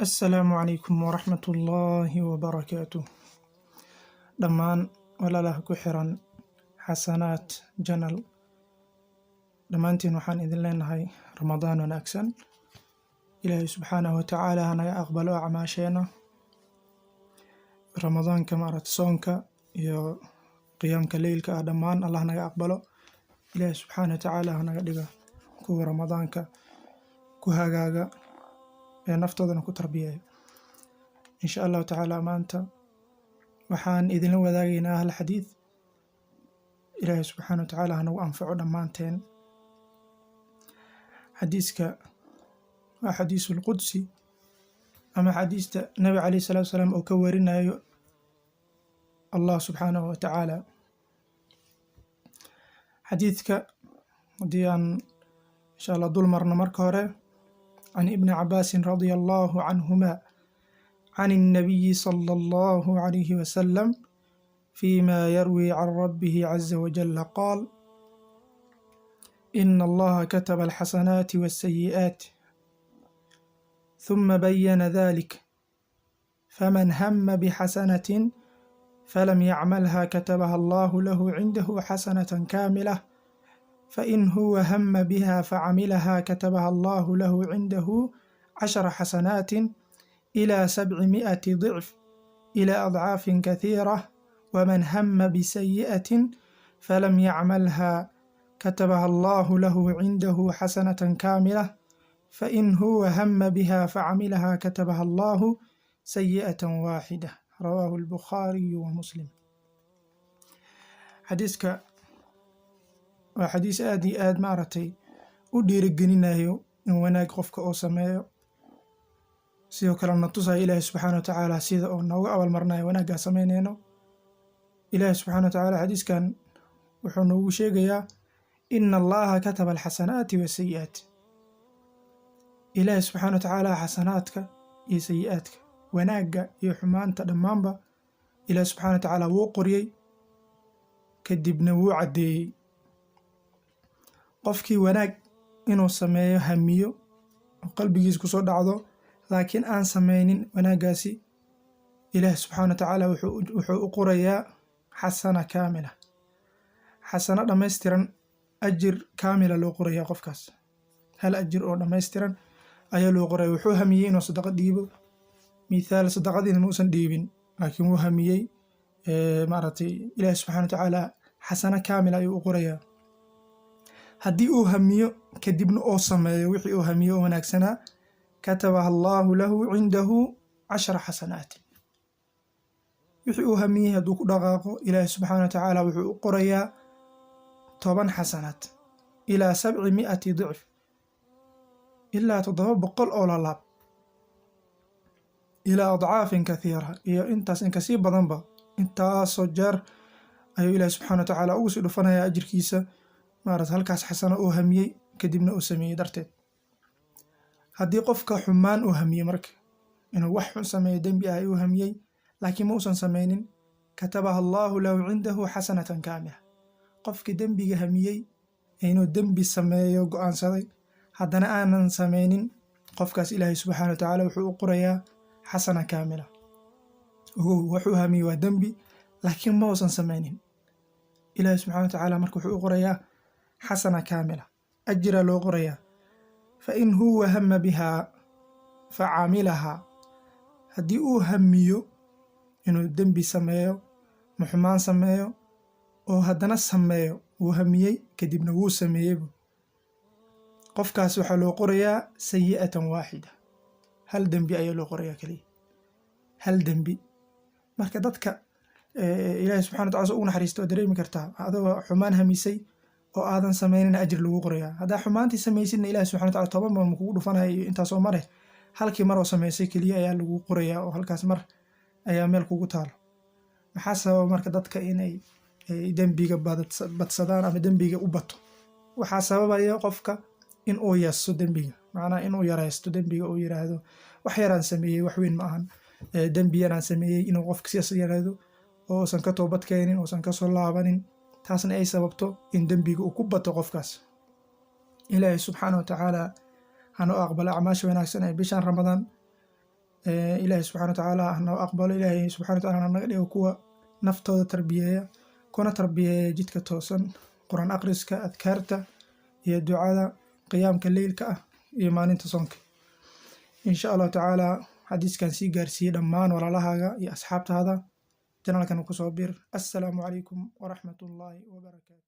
Assalaamu calaykum waraxmatullaahi wabarakaatuh. Dhammaan walaalaha ku xiran Xasanaat Channel, dhammaantiin waxaan idin leenahay Ramadaan wanaagsan. Ilaahay subxaanahu watacaala hanaga aqbalo acmaasheena Ramadaanka, maaragta, soonka iyo qiyaamka leylka ah, dhammaan Allah naga aqbalo. Ilaahay subxaanahu watacaala hanaga dhiga kuwa Ramadaanka ku hagaaga ee naftoodana ku tarbiyeeya, insha Allahu tacaala. Maanta waxaan idinla wadaagaynaa hal xadiid. Ilaahay subxaana wa tacaala hanagu anfaco dhammaanteen. Xadiiska waa xadiisul qudsi ama xadiista Nabi calayhi salaatu salaam oo ka warinayo Allah subxaanahu wa tacaala. Xadiidka haddii aan insha Allah dul marno, marka hore, can Ibni Cabaasin radia Allahu canhuma can الnabiyi صلى الله عليه وسلم فيما يروي عن ربه عز وجل قال: إن الله كتب الحسنات والسيئات ثم بين ذلك، فمن هم بحسنة فلم يعملها كتبها الله له عنده حسنة كاملة، فإن هو هم بها فعملها كتبها الله له عنده 10 حسنات إلى 700 ضعف إلى أضعاف كثيرة، ومن هم بسيئة فلم يعملها كتبها الله له عنده حسنة كاملة، فإن هو هم بها فعملها كتبها الله سيئة واحدة. رواه البخاري ومسلم. Xadiiska waa xadiis aad iyo aad, maaragtay, u dhiirigelinayo in wanaag qofka oo sameeyo. Sidoo kale na tusaya Ilaahi subxaana wa tacaala sida uu nooga abaalmarinayo wanaaggaa samaynayno. Ilaahi subxaana wa tacaala xadiiskan wuxuu noogu sheegayaa: إن الله كتب الحسنات والسيئات. Ilaahi subxaana wa tacaala xasanaadka iyo sayi-aadka, wanaagga iyo xumaanta, dhammaanba Ilaahi subxaana wa tacaala wuu qoriyey, kadibna wuu caddeeyey. Qofkii wanaag inuu sameeyo hamiyo oo qalbigiisa kusoo dhacdo, laakiin aan sameynin wanaaggaasi, Ilaahi subxaana wa tacaala wuxuu u qorayaa xasana kaamila, xasano dhammaystiran, ajir kaamila loo qorayaa qofkaas. Hal ajir oo dhammaystiran ayaa loo qoraya. Wuxuu hamiyey inuu sadaqo dhiibo, mithaal, sadaqadiina ma uusan dhiibin, laakiin wuu hamiyey, maaragtay, Ilaahi subxana wa tacaala xasano kaamila ayuu u qorayaa. Haddii uu hamiyo, kadibna oo sameeyo wixii uu hamiyo oo wanaagsanaa, كتبها الله له عنده 10 حسنات. Wixii uu hamiyey hadduu ku dhaqaaqo, Ilaahi subxaana wa tacaala wuxuu u qorayaa 10 xasanaad, إلى 700 ضعف, ilaa 700 oo lalaab, إلى أضعاف كثيرة, iyo intaas in kasii badanba. Intaasoo jeer ayuu Ilaahi subxana wa tacaala ugu sii dhufanayaa ajirkiisa, maarata, halkaas xasano uu hamiyey kadibna uu sameeyey darteed. Haddii qofka xumaan uu hamiyey, marka inuu wax xun sameeyo, dembi ah ayuu hamiyey, laakiin ma uusan sameynin, كتبها الله له عنده حسنة كاملة. Qofkii dembiga hamiyey inuu dembi sameeyo go-aansaday, haddana aanan sameynin, qofkaas Ilaahay subxaana wa tacaala wuxuu u qorayaa xasana kaamila. Ogow, wuxuu hamiyey waa dembi, laakiin ma uusan sameynin. Ilaahay subxana wa tacaala marka wuxuu u qorayaa xasana kaamila, ajira loo qorayaa. فإن هو هم بها فعملها, haddii uu hamiyo inuu dembi sameeyo, muxumaan sameeyo, oo haddana sameeyo, wuu hamiyey kadibna wuu sameeyeybu, qofkaas waxaa loo qorayaa سيئة واحدة, hal dembi ayaa loo qorayaa keliya, hal dembi. Marka dadka Ilaahay subxana wa tacala ugu naxariista waa dareemi kartaa. Adoo xumaan hamisay oo aadan sameynin, ajir lagu qorayaa. Haddaa xumaantii samaysidna, Ilahi subxana wa tacala 10 mar ma kugu dhufanaya iyo intaasoo mare. Halkii mar oo samaysay keliya ayaa lagu qorayaa, oo halkaas mar ayaa meel kugu taalo. Maxaa sababa marka dadka inay dembiga badsadaan ama dembiga u bato? Waxaa sababaya qofka in uu yaso dembiga, macnaha inuu yaraysto dembiga, uu yiraahdo: "Wax yaraan sameeyey, wax weyn ma ahan, dembi yaraan sameeyey." Inuu qofka sidaas yiraahdo oo uusan ka toobad keenin, uusan kasoo laabanin, taasna ay sababto in dembiga uu ku bato qofkaas. Ilaahay subxaana wa tacaala hana u aqbala acmaasha wanaagsan ee bishan Ramadaan. Ilaahay subxana watacaala hanoo aqbalo. Ilaahay subxana wataala hanaga dhigo kuwa naftooda tarbiyeeya, kuna tarbiyeeya jidka toosan, Qur-aan akhriska, adkaarta iyo ducada, qiyaamka leylka ah iyo maalinta soonka. Insha Allahu tacaala, xadiiskan sii gaarsiiyey dhammaan walaalahaaga iyo asxaabtaada. Channelkan kusoo bir. Assalaamu calaykum waraxmatullaahi wabarakaatu.